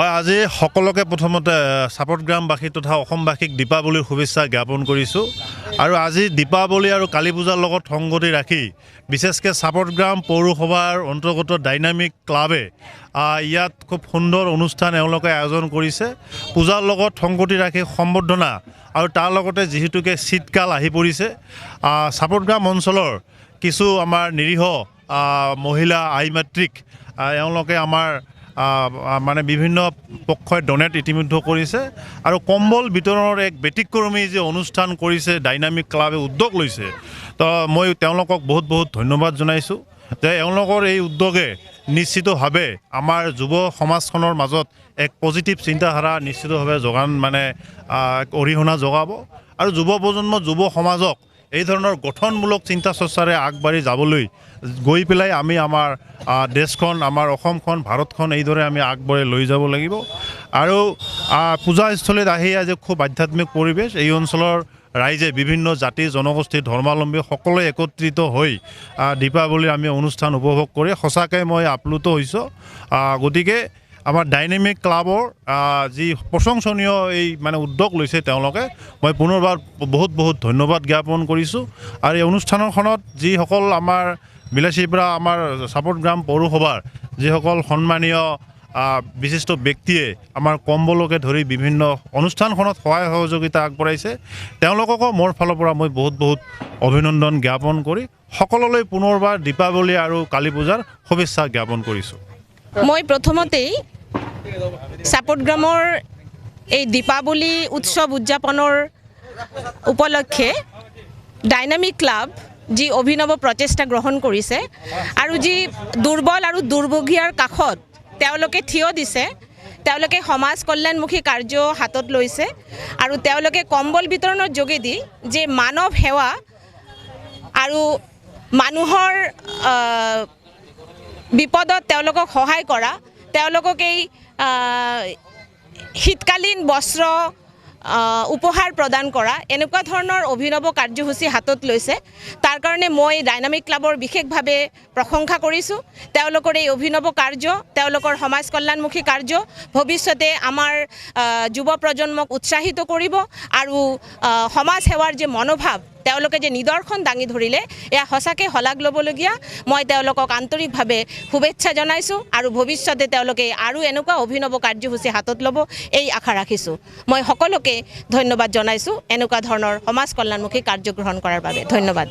হয়, আজি সকলোকে প্ৰথমতে সাপটগ্ৰামবাসী তথা অসমবাসীক দীপাৱলীৰ শুভেচ্ছা জ্ঞাপন কৰিছোঁ। আৰু আজি দীপাৱলী আৰু কালী পূজাৰ লগত সংগতি ৰাখি বিশেষকৈ সাপটগ্ৰাম পৌৰসভাৰ অন্তৰ্গত ডাইনামিক ক্লাবে ইয়াত খুব সুন্দৰ অনুষ্ঠান এওঁলোকে আয়োজন কৰিছে। পূজাৰ লগত সংগতি ৰাখি সম্বৰ্ধনা আৰু তাৰ লগতে যিহেতুকে শীতকাল আহি পৰিছে, সাপটগ্ৰাম অঞ্চলৰ কিছু আমাৰ নিৰীহ মহিলা আই মাতৃক এওঁলোকে আমাৰ মানে বিভিন্ন পক্ষই ডনেট ইতিমধ্যে কৰিছে আৰু কম্বল বিতৰণৰ এক ব্যতিক্ৰমী যে অনুষ্ঠান কৰিছে ডাইনামিক ক্লাবে উদ্যোগ লৈছে, তো মই তেওঁলোকক বহুত বহুত ধন্যবাদ জনাইছোঁ যে এওঁলোকৰ এই উদ্যোগে নিশ্চিতভাৱে আমাৰ যুৱ সমাজখনৰ মাজত এক পজিটিভ চিন্তাধাৰা নিশ্চিতভাৱে যোগান মানে অৰিহণা যোগাব আৰু যুৱ প্ৰজন্ম যুৱ সমাজক এই ধৰণৰ গঠনমূলক চিন্তা চৰ্চাৰে আগবাঢ়ি যাবলৈ গৈ পেলাই আমি আমাৰ দেশখন, আমাৰ অসমখন, ভাৰতখন এইদৰে আমি আগবঢ়াই লৈ যাব লাগিব। আৰু পূজাস্থলীত আহি আজি খুব আধ্যাত্মিক পৰিৱেশ, এই অঞ্চলৰ ৰাইজে বিভিন্ন জাতি জনগোষ্ঠী ধৰ্মাৱলম্বী সকলোৱে একত্ৰিত হৈ দীপাৱলীৰ আমি অনুষ্ঠান উপভোগ কৰি সঁচাকৈ মই আপ্লুত হৈছোঁ। গতিকে আমাৰ ডাইনামিক ক্লাবৰ যি প্ৰশংসনীয় এই মানে উদ্যোগ লৈছে তেওঁলোকে, মই পুনৰবাৰ বহুত বহুত ধন্যবাদ জ্ঞাপন কৰিছোঁ। আৰু এই অনুষ্ঠানখনত যিসকল আমাৰ বিলাসীপাৰা আমাৰ সাপটগ্ৰাম পৌৰসভাৰ যিসকল সন্মানীয় বিশিষ্ট ব্যক্তিয়ে আমাৰ কম্বলকে ধৰি বিভিন্ন অনুষ্ঠানখনত সহায় সহযোগিতা আগবঢ়াইছে, তেওঁলোককো মোৰ ফালৰ পৰা মই বহুত বহুত অভিনন্দন জ্ঞাপন কৰি সকলোলৈ পুনৰবাৰ দীপাৱলী আৰু কালী পূজাৰ শুভেচ্ছা জ্ঞাপন কৰিছোঁ। মই প্ৰথমতেই সাপটগ্ৰামৰ এই দীপাৱলী উৎসৱ উদযাপনৰ উপলক্ষে ডাইনামিক ক্লাব যি অভিনৱ প্ৰচেষ্টা গ্ৰহণ কৰিছে আৰু যি দুৰ্বল আৰু দুৰ্ভগীয়াৰ কাষত তেওঁলোকে থিয় দিছে, তেওঁলোকে সমাজ কল্যাণমুখী কাৰ্য হাতত লৈছে আৰু তেওঁলোকে কম্বল বিতৰণৰ যোগেদি যে মানৱ সেৱা আৰু মানুহৰ বিপদত তেওঁলোকক সহায় কৰা, তেওঁলোকক এই শীতকালীন বস্ত্ৰ উপহাৰ প্ৰদান কৰা এনেকুৱা ধৰণৰ অভিনৱ কাৰ্যসূচী হাতত লৈছে। তাৰ কাৰণে মই ডাইনামিক ক্লাবৰ বিশেষভাৱে প্ৰশংসা কৰিছোঁ। তেওঁলোকৰ এই অভিনৱ কাৰ্য, তেওঁলোকৰ সমাজ কল্যাণমুখী কাৰ্য ভৱিষ্যতে আমাৰ যুৱ প্ৰজন্মক উৎসাহিত কৰিব আৰু সমাজ সেৱাৰ যে মনোভাৱ তেওঁলোকে যে নিদৰ্শন দাঙি ধৰিলে এয়া সঁচাকৈ শলাগ ল'বলগীয়া। মই তেওঁলোকক আন্তৰিকভাৱে শুভেচ্ছা জনাইছোঁ আৰু ভৱিষ্যতে তেওঁলোকে আৰু এনেকুৱা অভিনৱ কাৰ্যসূচী হাতত ল'ব এই আশা ৰাখিছোঁ। মই সকলোকে ধন্যবাদ জনাইছোঁ এনেকুৱা ধৰণৰ সমাজ কল্যাণমুখী কাৰ্য গ্ৰহণ কৰাৰ বাবে। ধন্যবাদ।